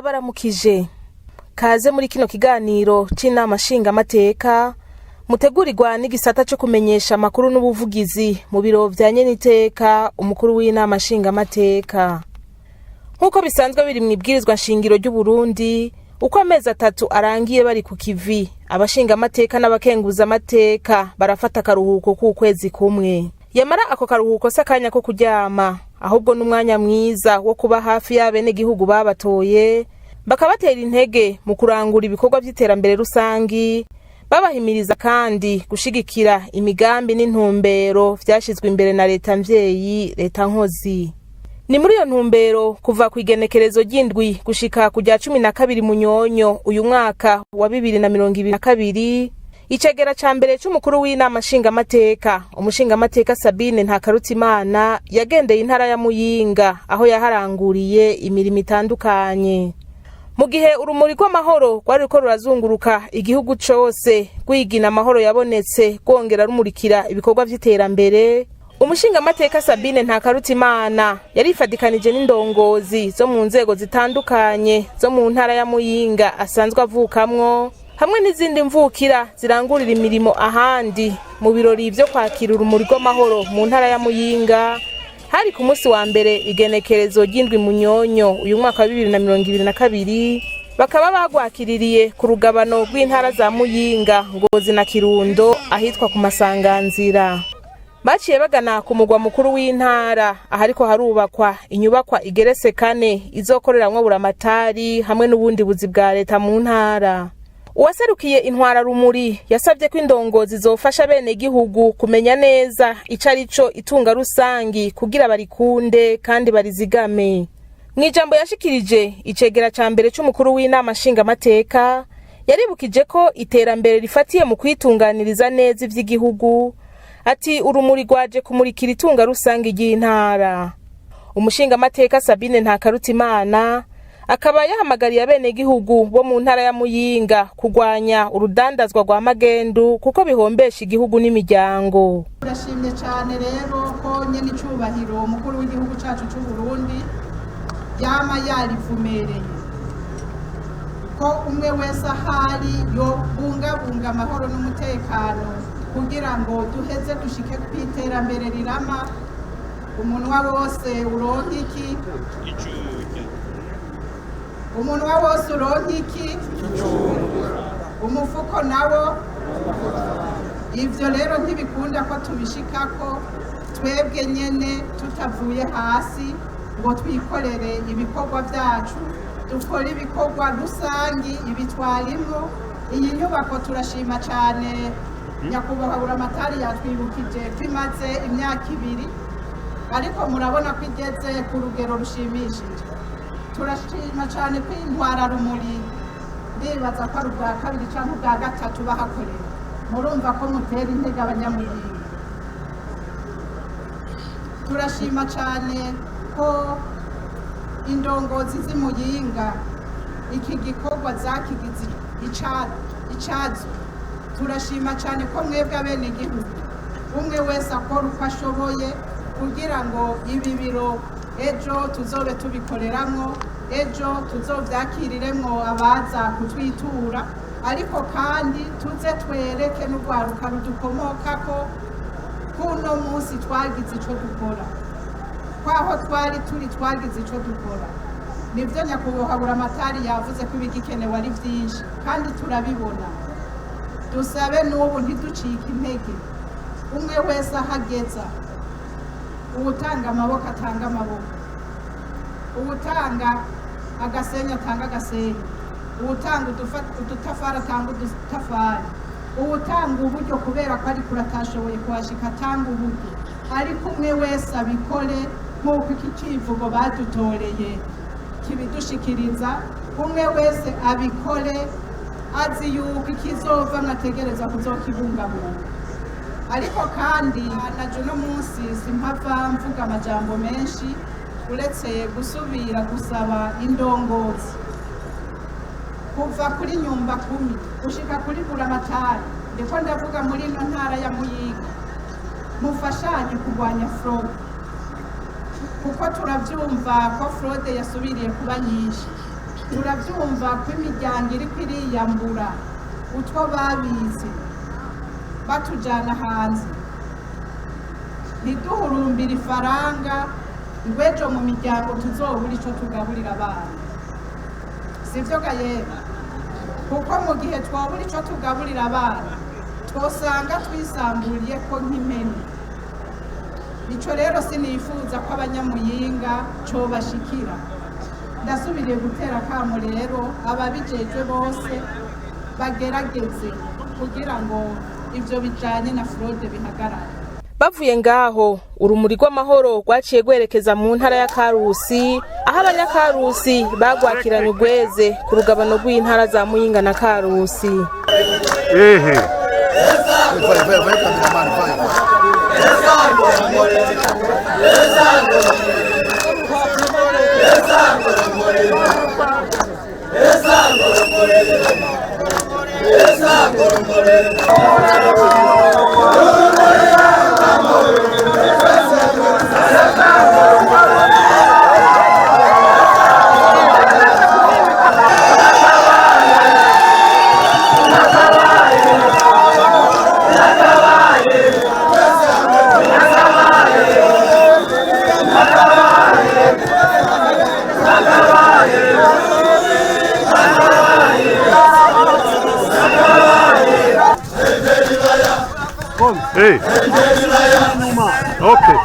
Ndabaramukije, kaze muri kino kiganiro c'inama nshingamateka mutegurirwa n'igisata co kumenyesha amakuru n'ubuvugizi mu biro vya nyeniteka umukuru w'inama nshingamateka. Nk'uko bisanzwe biri mu ibwirizwa nshingiro ry'Uburundi, uko amezi 3 arangiye bari ku kivi, abashingamateka n'abakenguzamateka barafata akaruhuko k'ukwezi kumwe. Yamara ako karuhuko si akanya ko kuryama, ahubwo n'umwanya mwiza wo kuba hafi y'abenegihugu babatoye, bakabatera intege mu kurangura ibikorwa vy'iterambere rusangi, babahimiriza kandi gushigikira imigambi n'intumbero vyashizwe imbere na leta mvyeyi, leta nkozi. Ni muri iyo ntumbero kuva ku igenekerezo ry'indwi gushika ku rya 12 Munyonyo uyu mwaka wa 2022, icegera ca mbere c'umukuru w'inama nshingamateka, umushingamateka Sabine Ntakarutimana, yagendeye intara ya Muyinga, aho yaharanguriye imirimo itandukanye. Mu gihe urumuri rw'amahoro rwari ruriko rurazunguruka igihugu cose rwigina amahoro yabonetse, rwongera rumurikira ibikorwa vy'iterambere, umushingamateka Sabine Ntakarutimana yarifadikanije n'indongozi zo mu nzego zitandukanye zo mu ntara ya Muyinga asanzwe avukamwo, hamwe n'izindi mvukira zirangurira imirimo ahandi, mu birori vyo kwakira urumuri rw'amahoro mu ntara ya Muyinga. Hari ku munsi wa mbere, igenekerezo ry'indwi Munyonyo uyu mwaka wa 2022. Bakaba bagwakiririye ku rugabano rw'intara za Muyinga, Ngozi na Kirundo, ahitwa ku Masanganzira. Baciye bagana ku mugwa mukuru w'intara, ahariko harubakwa inyubakwa igeretse kane izokoreramwo buramatari hamwe n'ubundi buzi bwa leta mu ntara. Uwaserukiye intwararumuri yasabye ko indongozi zofasha bene gihugu kumenya neza ico arico itunga rusangi, kugira barikunde kandi barizigame. Mw'ijambo yashikirije, icegera ca mbere c'umukuru w'inama nshingamateka yaribukije ko iterambere rifatiye mu kwitunganiriza neza ivy'igihugu. Ati: "Urumuri rwaje kumurikira itunga rusange ry'intara." Umushingamateka Sabine Ntakarutimana akaba yahamagariye abenegihugu bo mu ntara ya Muyinga kurwanya urudandazwa rwa magendu, kuko bihombesha igihugu n'imiryango. Turashimye cyane rero ko nyene icubahiro umukuru w'igihugu cacu c'u Burundi yama yarivumereye ko umwe wese ahari yo bungabunga amahoro n'umutekano, kugira ngo duheze dushike ku iterambere rirama. Umunwa wose uronka iki? Umunwa wose uronka iki? Umufuko nawo. Ivyo rero ntibikunda ko tubishikako twebwe nyene tutavuye hasi ngo twikorere ibikorwa vyacu, dukore ibikorwa rusangi ibitwarimwo. Iyi nyubako turashima cyane nyakubahwa buramatari yatwibukije ko imaze imyaka 2, ariko murabona ko igeze ku rugero rushimishije. Turashima cyane ko intwararumuri, ndibaza ko ari ubwa kabiri cyangwa ubwa gatatu bahakorera. Murumva ko mutera intege abanyamuyinga. Turashima cyane ko indongozi z'Imuyinga iki gikorwa zakigize icazo. Turashima cyane ko mwebwe abenegihugu umwe wese akora uko ashoboye kugira ngo ibi biro ejo tuzobe tubikoreramwo, ejo tuzovyakiriremwo abaza kutwitura, ariko kandi tuze twereke n'urwaruka rudukomokako kuno munsi twagize ico dukora, kwaho twari turi twagize ico dukora. Nibyo nyakubahwa buramatari yavuze ko ibigikenewe ari byinshi kandi turabibona. Dusabe n'ubu ntiducike intege, umwe wese ahageza, uwutanga amaboko atanga amaboko, uwutanga agasenyi atanga agasenyi, uwutanga udutafari atanga udutafari, uwutanga uburyo kubera ko ariko uratashoboye kuhashika atanga uburyo, ariko umwe wese abikore nk'uko iki kivugo badutoreye kibidushikiriza. Umwe wese abikore azi yuko ikizova mwategereza kuzokibungabunga. Ariko kandi naje uno munsi simpava mvuga amajambo menshi, uretse gusubira gusaba indongozi kuva kuri nyumba kumi gushika kuri buramatari, ndiko ndavuga muri ino ntara ya Muyinga, mufashanye kurwanya fraude, kuko turavyumva ko fraude yasubiriye kuba nyinshi. Turabyumva ko imiryango iri kwiriyambura utwo babize batujyana hanze. Ntiduhurumbire ifaranga ngo ejo mu miryango tuzobura icyo tugaburira abana, sibyo ga yera? Kuko mu gihe twabura icyo tugaburira abana, twosanga twisamburiye ko nk'impene. Icyo rero sinifuza ko Abanyamuyinga cobashikira. Ndasubiriye gutera akamo rero ababijejwe bose bagerageze kugira ngo ibyo bijanye na fraude bihagarare. Bavuye ngaho, urumuri rw'amahoro rwaciye rwerekeza mu ntara ya Karusi, aho Abanyakarusi bagwakiranye urweze ku rugabano rw'intara za Muyinga na Karusi. Ehe. Vai, vai, vai, cameraman, vai. Hey. Okay.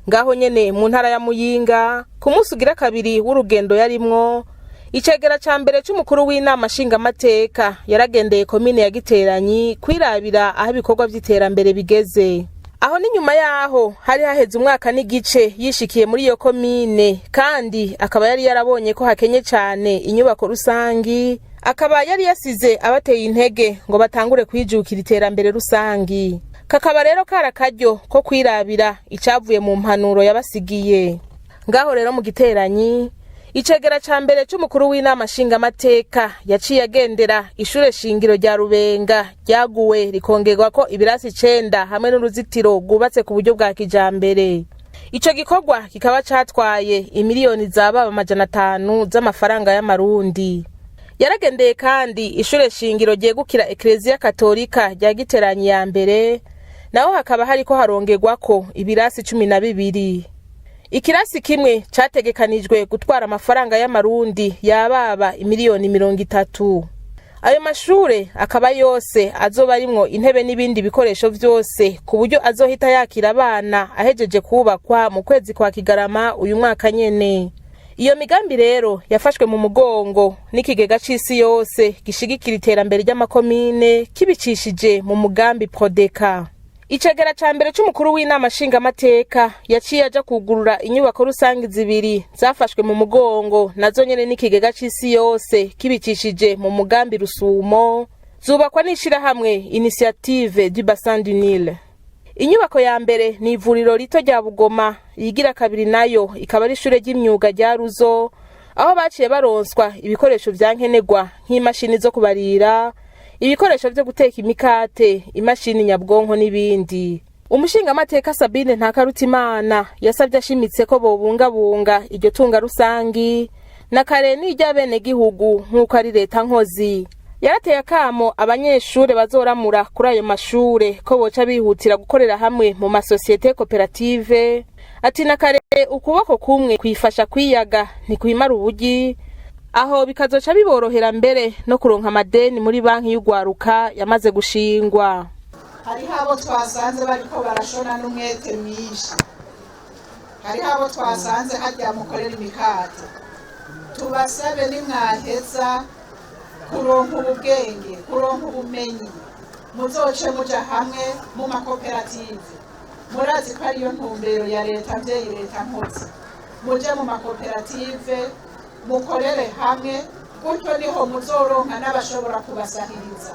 Ngaho nyene mu ntara ya Muyinga, ku munsi ugira kabiri w'urugendo yarimwo, icegera ca mbere c'umukuru w'inama nshingamateka yaragendeye komine ya Giteranyi kwirabira aho ibikorwa vy'iterambere bigeze. Aho ni nyuma yaho hari haheze umwaka n'igice yishikiye muri iyo komine, kandi akaba yari yarabonye ko hakenye cane inyubako rusangi, akaba yari yasize abateye intege ngo batangure kwijukira iterambere rusangi. Kakaba rero kari akaryo ko kwirabira icavuye mu mpanuro yabasigiye. Ngaho rero mu Giteranyi, icegera ca mbere c'umukuru w'inama nshingamateka yaciye agendera ishure shingiro rya Rubenga ryaguwe rikongerwako ibirasi 9 hamwe n'uruzitiro rwubatse ku buryo bwa kijambere. Ico gikorwa kikaba catwaye imiliyoni zababa 500 z'amafaranga y'Amarundi. Yaragendeye kandi ishure shingiro ryegukira Ekleziya Katolika rya Giteranyi ya mbere, naho hakaba hariko harongerwako ibirasi 12. Ikirasi kimwe categekanijwe gutwara amafaranga y'Amarundi yababa imiliyoni 30. Ayo mashure akaba yose azoba arimwo intebe n'ibindi bikoresho vyose, ku buryo azohita yakira abana ahejeje kubakwa mu kwezi kwa Kigarama uyu mwaka nyene. Iyo migambi rero yafashwe mu mugongo n'ikigega c'isi yose gishigikira iterambere ry'amakomine kibicishije mu mugambi Prodeka. Icegera ca mbere c'umukuru w'inama nshingamateka yaciye aja kugurura inyubako rusangi zibiri zafashwe mu mugongo nazo nyene n'ikigega c'isi yose kibicishije mu mugambi Rusumo, zubakwa n'ishirahamwe Initiative du Bassin du Nil. Inyubako ya mbere ni ivuriro rito rya Bugoma, iyigira kabiri nayo ikaba ari ishure ry'imyuga rya Ruzo, aho baciye baronswa ibikoresho vya nkenerwa nk'imashini zo kubarira, ibikoresho vyo guteka imikate, imashini nyabwonko n'ibindi. Umushingamateka Sabine Ntakarutimana yasavye ashimitse ko bobungabunga iryo tunga rusangi na kare n'iry'abenegihugu nk'uko ari leta nkozi. Yarateye akamo abanyeshure bazoramura kuri ayo mashure ko boca bihutira gukorera hamwe mu masosiyete koperative. Ati na kare ukuboko kumwe kwifasha kwiyaga ntikwimara ubugi, aho bikazoca biborohera mbere no kuronka amadeni muri banki y'ugwaruka yamaze gushingwa. Hariho abo twasanze bariko barashona n'umwete mwinshi, hariho abo twasanze harya mukorera imikate. Tubasabe nimwaheza kuronka ubwenge, kuronka ubumenyi, muzoce muja hamwe mu makoperative. Murazi ko ariyo ntumbero ya leta mvyeyi, leta nkozi. Muje mu makoperative mukorere hamwe, gutyo niho muzoronka n'abashobora kubasahiriza,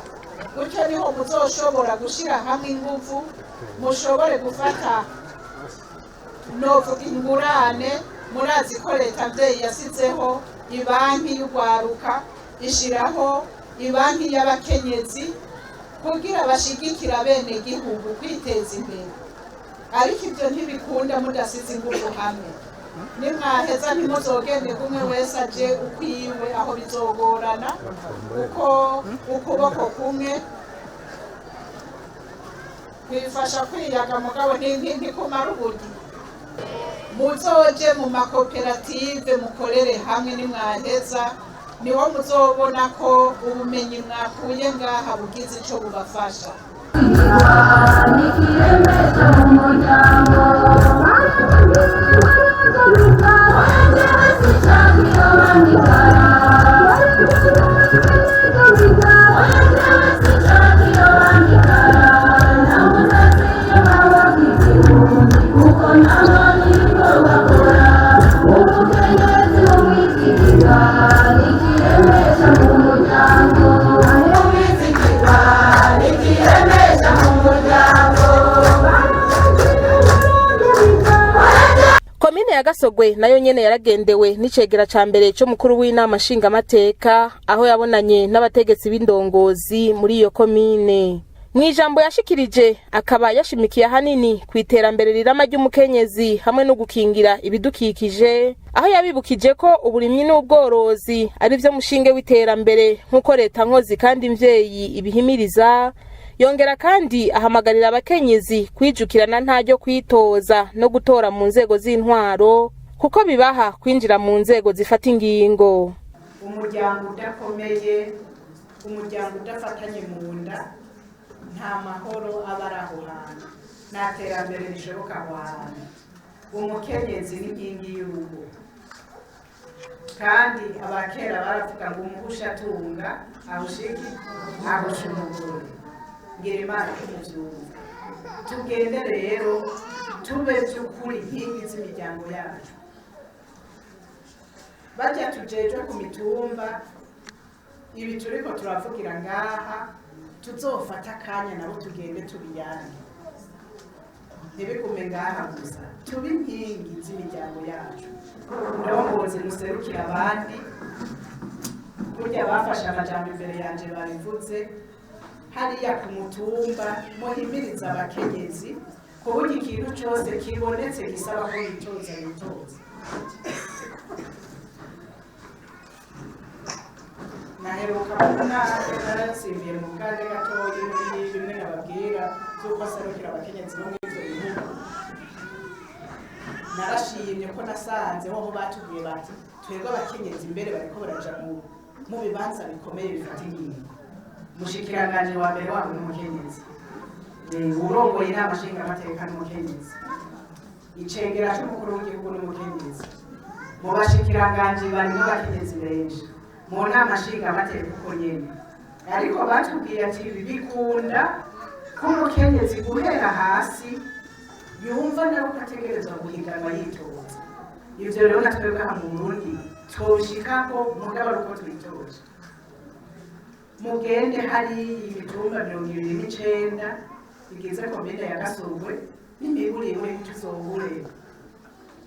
gutyo niho muzoshobora gushira hamwe inguvu, mushobore gufata novuga ingurane. Murazi ko leta mvyeyi yasizeho ibanki y'ugwaruka, ishiraho ibanki y'abakenyezi kugira bashigikira bene gihugu kwiteza imbere. Ariko ivyo ntibikunda mudasize inguvu hamwe. Nimwaheza ntimuzogende kumwe wese aje ukwiwe, aho bizogorana kuko ukuboko kumwe kwifasha kwiyaga, mugabo ntikumara uburyo. Muzoje mu makoperative mukorere hamwe. Nimwaheza niwo muzobona ko ubumenyi mwakuye ngaha bugize ico bubafasha. Komine ya Gasogwe nayo nyene yaragendewe n'icegera ca mbere c'umukuru w'inama nshingamateka, aho yabonanye n'abategetsi b'indongozi muri iyo komine. Mw'ijambo yashikirije akaba yashimikiye ahanini ku iterambere rirama ry'umukenyezi hamwe no gukingira ibidukikije, aho yabibukije ko uburimyi n'ubworozi ari vyo mushinge w'iterambere nk'uko leta nkozi kandi imvyeyi ibihimiriza. Yongera kandi ahamagarira abakenyezi kwijukirana ntaryo kwitoza no gutora mu nzego z'intwaro, kuko bibaha kwinjira mu nzego zifata ingingo. Umuryango udakomeye, umuryango udafatanye mu nda, nta mahoro aba ari aho hantu, nta terambere rishoboka aho hantu. Umukenyezi n'inkingi y'urugo, kandi abakera baravuga ngo umuhusha atunga ahushiki ahusha umugore. Ngira Imana kumuvyumva. Tugende rero tube by'ukuri inkingi z'imiryango yacu. Bajya tujejwe ku mitumba, ibi turiko turavugira ngaha tuzofata akanya nabo tugende tubiyange, ntibigume ngaha gusa. Tube inkingi z'imiryango yacu. Ndongozi muserukira abandi, burya bafashe amajambo imbere yanje babivuze hariya ku mutumba, muhimiriza abakenyezi ku buryo ikintu cose kibonetse gisaba ko bitoza, bitoza. Naheruka mu ntara, narasimbiye mu kanya gatoyi muri bimwe nababwira by'uko aserukira abakenyezi bo muri ivyo bihugu. Narashimye ko nasanze hoho batubwiye bati twebwe abakenyezi imbere bariko baraja mu bibanza bikomeye bifata ingingo. Umushikiranganji wa mbere wabo n'umukenyezi, urongoye inama nshingamateka n'umukenyezi, icengera c'umukuru w'igihugu n'umukenyezi, mu bashikiranganji barimwo abakenyezi benshi, mu nama nshingamateka uko nyene. Ariko batubwiye ati ibi bikunda ko umukenyezi guhera hasi yumva nawe ko ategerezwa guhiganwa yitoza. Ivyo rero na twebwe aha mu Burundi twoshikako, mugabo ari uko twitoje. Mugende hari imitumba 29 igize komine ya Gasogwe, n'imiburiwe tuzohure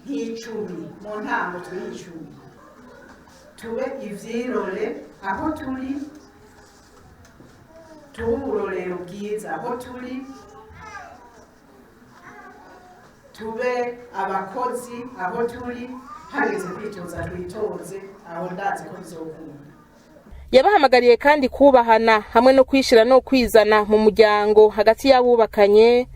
nk'icumi, mu ntango turi 10, tube ivyirore aho turi, tube uburorero bwiza aho turi, tube abakozi aho turi. Hageze kwitoza twitoze, aho ndazi ko bizokunda. Yabahamagariye kandi kubahana hamwe no kwishira no kwizana mu muryango hagati y'abubakanye,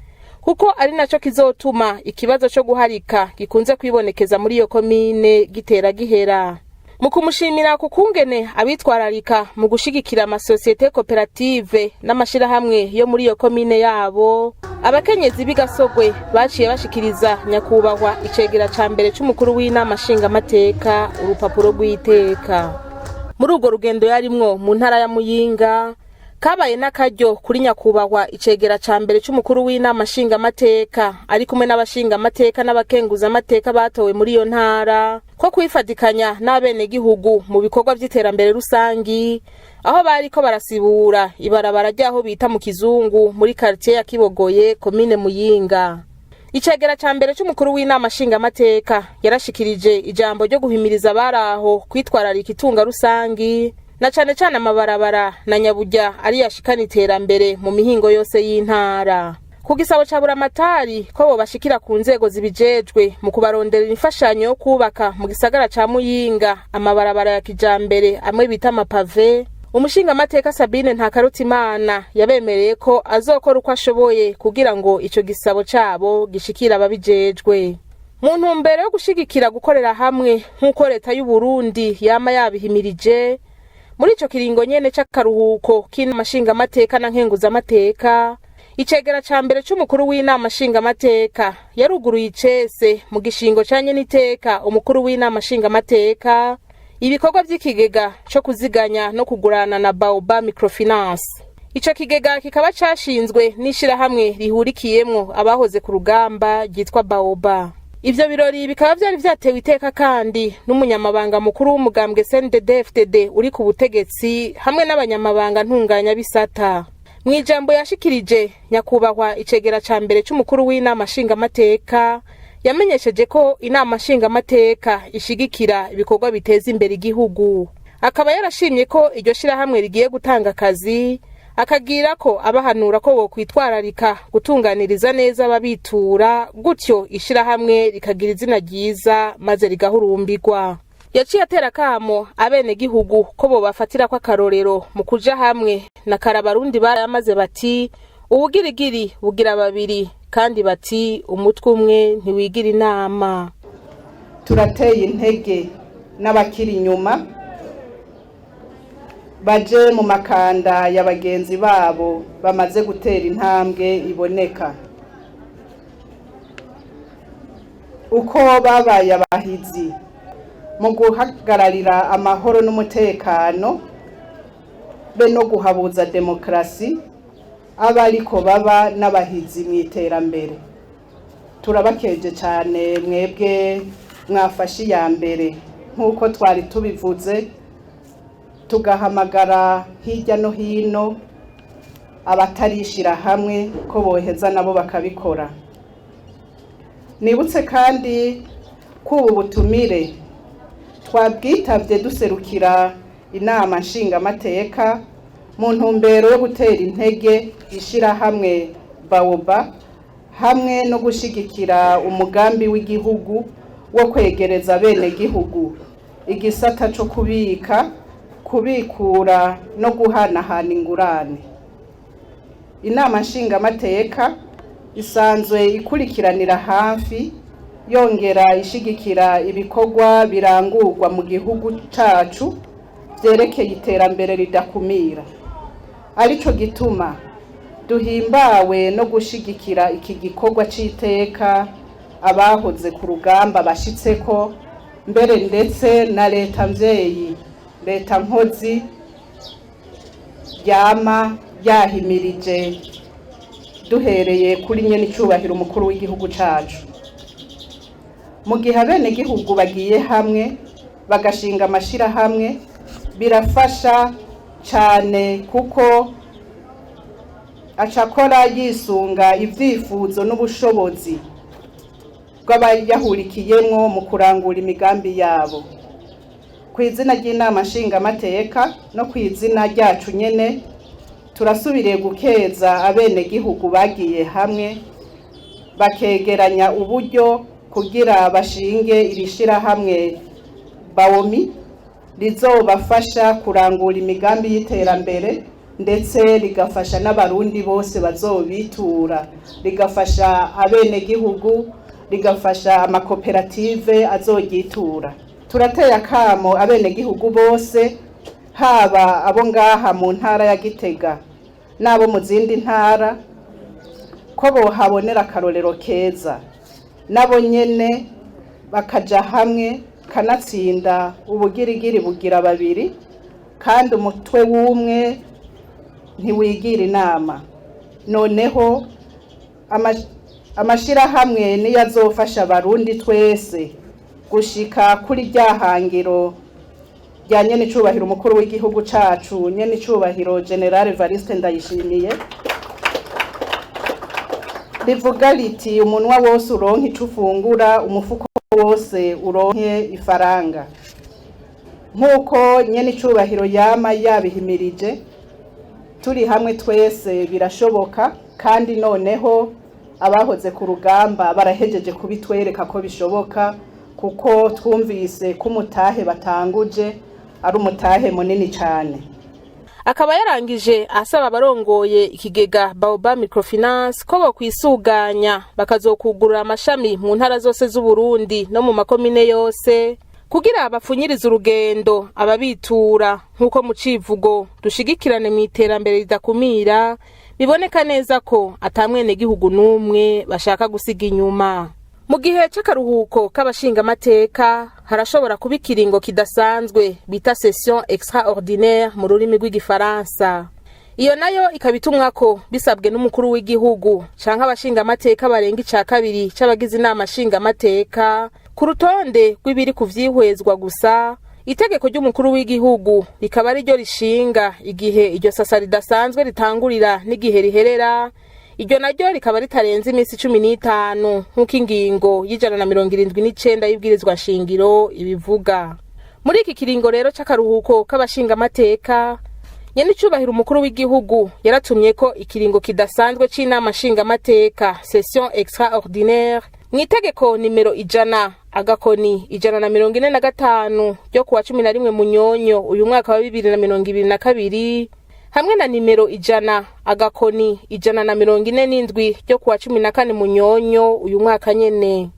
kuko ari naco kizotuma ikibazo co guharika gikunze kwibonekeza muri iyo komine gitera gihera. Mu kumushimira ku kungene abitwararika mu gushigikira amasosiyete koperative n'amashirahamwe yo muri iyo komine yabo, abakenyezi b'i Gasogwe baciye bashikiriza nyakubahwa icegera ca mbere c'umukuru w'inama nshingamateka urupapuro rw'iteka. Muri urwo rugendo yarimwo mu ntara ya Muyinga, kabaye n'akaryo kuri nyakubahwa icegera ca mbere c'umukuru w'inama nshingamateka ari kumwe n'abashingamateka n'abakenguzamateka batowe muri iyo ntara ko kwifatikanya n'abenegihugu mu bikorwa vy'iterambere rusangi, aho bariko barasibura ibarabara ry'aho bita mu Kizungu muri quartier ya Kibogoye, komine Muyinga. Icegera ca mbere c'umukuru w'inama nshingamateka yarashikirije ijambo ryo guhimiriza abari aho kwitwararika itunga rusangi, na cane cane amabarabara na nyaburya ari yashikana iterambere mu mihingo yose y'intara. Ku gisabo ca Buramatari ko bobashikira ku nzego zibijejwe mu kubaronderera imfashanyo yo kubaka mu gisagara ca Muyinga amabarabara ya kijambere amwe bita amapave, umushingamateka Sabine Ntakarutimana yabemereye ko azokora uko ashoboye kugira ngo ico gisabo cabo gishikire ababijejwe. Mu ntumbero yo gushigikira gukorera hamwe nk'uko Leta y'u Burundi yama yabihimirije, muri ico kiringo nyene c'akaruhuko k'inama nshingamateka na nkenguzamateka, icegera ca mbere c'umukuru w'inama nshingamateka yaruguruye icese mu gishingo ca nyeniteka umukuru w'inama nshingamateka ibikorwa vy'ikigega co kuziganya no kugurana na Baoba Microfinance. Ico kigega kikaba cashinzwe n'ishirahamwe rihurikiyemwo abahoze ku rugamba ryitwa Baoba. Ivyo birori bikaba vyari vyatewe iteka kandi n'umunyamabanga mukuru w'umugambwe CNDD-FDD uri ku butegetsi hamwe n'abanyamabanga ntunganyabisata. Mu ijambo yashikirije, nyakubahwa icegera ca mbere c'umukuru w'inama nshingamateka yamenyesheje ko inama nshingamateka ishigikira ibikorwa biteza imbere igihugu, akaba yarashimye ko iryo shirahamwe rigiye gutanga akazi, akagira ko abahanura ko bokwitwararika gutunganiriza neza ababitura, gutyo ishirahamwe rikagira izina ryiza maze rigahurumbirwa. Yaciye atera akamo abenegihugu ko bobafatirako akarorero mu kuja hamwe na kare. Abarundi baramaze bati: "Ubugirigiri bugira babiri", kandi bati: "Umutwe umwe ntiwigira inama." Turateye intege n'abakiri inyuma baje mu makanda ya bagenzi babo bamaze gutera intambwe iboneka. Uko babaye abahizi mu guhagararira amahoro n'umutekano be no guhabuza demokarasi, aba ariko baba n'abahizi mu iterambere. Turabakeje cyane mwebwe mwafashe iya mbere, nk'uko twari tubivuze, tugahamagara hirya no hino abatarishira hamwe ko boheza nabo bakabikora. Nibutse kandi ko ubu butumire twabwitabye duserukira inama nshingamateka mu ntumbero yo gutera intege ishirahamwe Baoba hamwe no gushigikira umugambi w'igihugu wo kwegereza bene gihugu igisata co kubika, kubikura no guhanahana ingurane. Inama nshingamateka isanzwe ikurikiranira hafi yongera ishigikira ibikorwa birangurwa mu gihugu cacu vyerekeye iterambere ridakumira, arico gituma duhimbawe no gushigikira iki gikorwa c'iteka abahoze ku rugamba bashitseko, mbere ndetse na leta mvyeyi, leta nkozi yama yahimirije, duhereye kuri nyene icubahiro umukuru w'igihugu cacu. Mu gihe abenegihugu bagiye hamwe bagashinga amashirahamwe, birafasha cane kuko acakora yisunga ivyifuzo n'ubushobozi bw'abayahurikiyemwo mu kurangura imigambi yabo. Ku izina ry'inama nshingamateka no ku izina ryacu nyene, turasubiriye gukeza abenegihugu bagiye hamwe bakegeranya uburyo kugira bashinge iri shirahamwe Bawomi, rizobafasha kurangura imigambi y'iterambere, ndetse rigafasha n'abarundi bose bazobitura, rigafasha abenegihugu, rigafasha amakoperative azoryitura. Turateye akamo abenegihugu bose, haba abo ngaha mu ntara ya Gitega n'abo mu zindi ntara, ko bohabonera akarorero keza, nabo nyene bakaja hamwe. Kanatsinda ubugirigiri bugira babiri, kandi umutwe w'umwe ntiwigira inama. Noneho amashirahamwe niyo azofasha abarundi twese gushika kuri rya hangiro rya nyene icubahiro umukuru w'igihugu cacu, nyene icubahiro General Evariste Ndayishimiye, rivuga riti: "Umunwa wose uronke ico ufungura, umufuko wose uronke ifaranga." Nk'uko nyene icubahiro yama yabihimirije, turi hamwe twese birashoboka. Kandi noneho abahoze ku rugamba barahejeje kubitwereka ko bishoboka, kuko twumvise ko umutahe batanguje ari umutahe munini cyane. Akaba yarangije asaba abarongoye ikigega Baobab Microfinance ko bokwisuganya bakazokugurura amashami mu ntara zose z'Uburundi no mu makomine yose, kugira bapfunyirize urugendo ababitura, nk'uko mu civugo "Dushigikirane mu iterambere ridakumira" biboneka neza ko atamwenegihugu n'umwe bashaka gusiga inyuma. Mu gihe c'akaruhuko k'abashingamateka harashobora kuba ikiringo kidasanzwe bita session extraordinaire mu rurimi rw'Igifaransa. Iyo nayo ikaba itumwako bisabwe n'umukuru w'igihugu canke abashingamateka barenga ica kabiri c'abagize inama nshingamateka, ku rutonde rw'ibiri ku vyihwezwa gusa. Itegeko ry'umukuru w'igihugu rikaba ariryo rishinga igihe iryo sasa ridasanzwe ritangurira n'igihe riherera. Iryo naryo rikaba ritarenze iminsi 15, nk'uko ingingo y'179 y'ibwirizwa shingiro ibivuga. Muri iki kiringo rero c'akaruhuko k'abashingamateka, nyenicubahiro umukuru w'igihugu yaratumye ko ikiringo kidasanzwe c'inama nshingamateka, session extraordinaire, mu itegeko nimero 100-145 ryo kuwa 11 Munyonyo uyu mwaka wa 2022, hamwe na nimero 100-147 ryo kuwa 14 Munyonyo uyu mwaka nyene.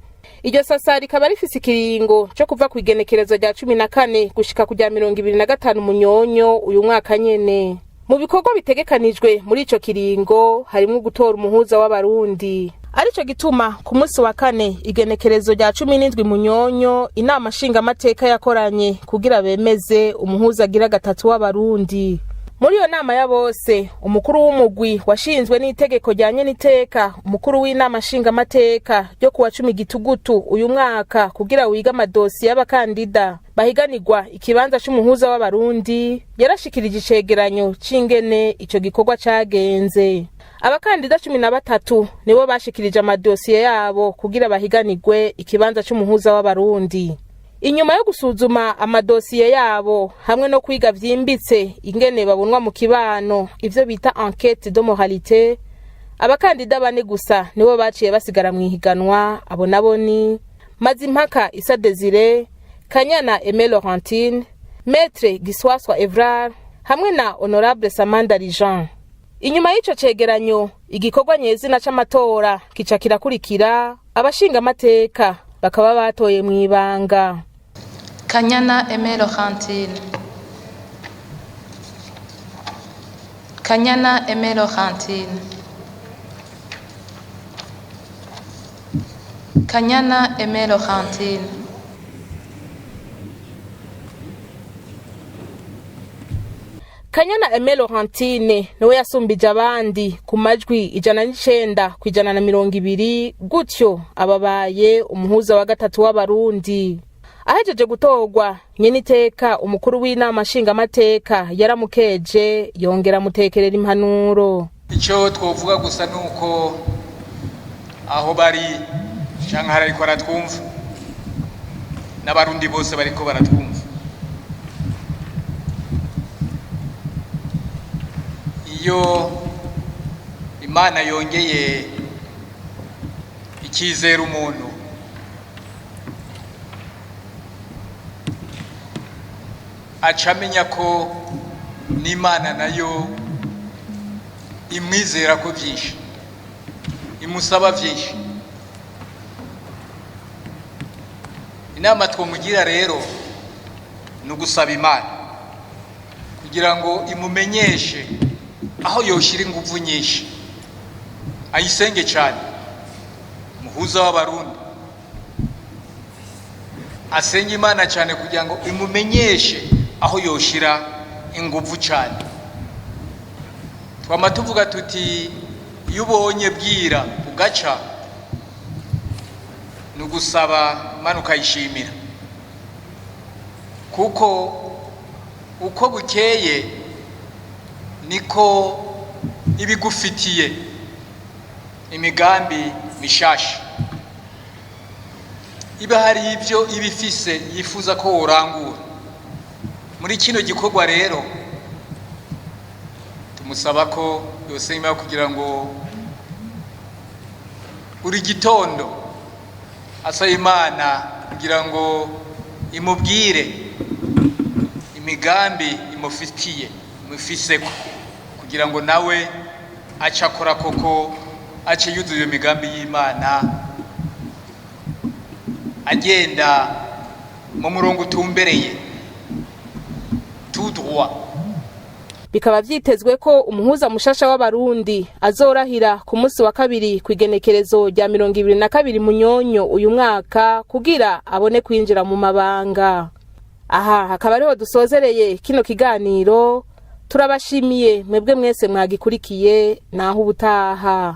Iryo sasa rikaba rifise ikiringo co kuva ku igenekerezo rya 14 gushika ku rya 25 Munyonyo uyu mwaka nyene. Mu bikorwa bitegekanijwe muri ico kiringo harimwo gutora umuhuza w'Abarundi. Arico gituma ku munsi wa kane, igenekerezo rya 17 Munyonyo, inama nshingamateka yakoranye kugira bemeze umuhuza agira gatatu w'Abarundi. Muri iyo nama ya bose, umukuru w'umugwi washinzwe n'itegeko rya nyeniteka umukuru w'inama nshingamateka ryo kuwa 10 Gitugutu uyu mwaka kugira wige amadosiye y'abakandida bahiganirwa ikibanza c'umuhuza w'Abarundi, yarashikirije icegeranyo c'ingene ico gikorwa cagenze. Abakandida 13 nibo bashikirije amadosiye yabo kugira bahiganirwe ikibanza c'umuhuza w'Abarundi. Inyuma yo gusuzuma amadosiye yabo hamwe no kwiga vyimbitse ingene babonwa mu kibano, ivyo bita enquête de moralité, abakandida bane gusa nibo baciye basigara mu ihiganwa. Abo nabo ni Mazimpaka Isa Desire, Kanyana Aimé Laurentine, Maître Giswaswa Evrard hamwe na Honorable Samandari Jean. Inyuma y'ico cegeranyo, igikorwa nyezina c'amatora kica kirakurikira. Abashingamateka bakaba batoye mw'ibanga. Kanyana Aimé Laurentine. Kanyana Aimé Laurentine. Kanyana Aimé Laurentine. Kanyana Aimé Laurentine niwe yasumbije abandi ku majwi 109 ku 120, gutyo ababaye umuhuza wa gatatu w'Abarundi. Ahejeje gutorwa, nyeniteka umukuru w'inama nshingamateka yaramukeje, yongera amutekerera impanuro. Icyo twovuga gusa ni uko aho bari cyangwa hari ariko baratwumva, n'Abarundi bose bariko baratwumva, iyo Imana yongeye ikizera umuntu, aca amenya ko n'Imana nayo imwizera ko byinshi, imusaba byinshi. Inama twamugira rero ni ugusaba Imana kugira ngo imumenyeshe aho yoshyira ingufu nyinshi, ayisenge cyane. Muhuza w'Abarundi asenge Imana cyane kugira ngo imumenyeshe aho yoshyira ingufu cyane. Twama tuvuga tuti iyo ubonye bwira ugaca, ni ugusaba Imana ukayishimira, kuko uko bukeye niko ibigufitiye imigambi mishasha, iba hari ibyo iba ifise yifuza ko worangura. Muri kino gikorwa rero tumusaba ko yosenga kugira ngo Buri gitondo asaba Imana kugira ngo imubwire imigambi imufitiye, imufiseko, kugira ngo nawe ace akora koko, ace yuzuye iyo migambi y'Imana, agenda mu murongo utumbereye, tout droit. Bikaba vyitezwe ko umuhuza mushasha w'Abarundi azorahira ku munsi wa kabiri, kw'igenekerezo rya 22 Munyonyo uyu mwaka, kugira abone kwinjira mu mabanga. Aha hakaba ariho dusozereye kino kiganiro. Turabashimiye mwebwe mwese mwagikurikiye. Naho ubutaha.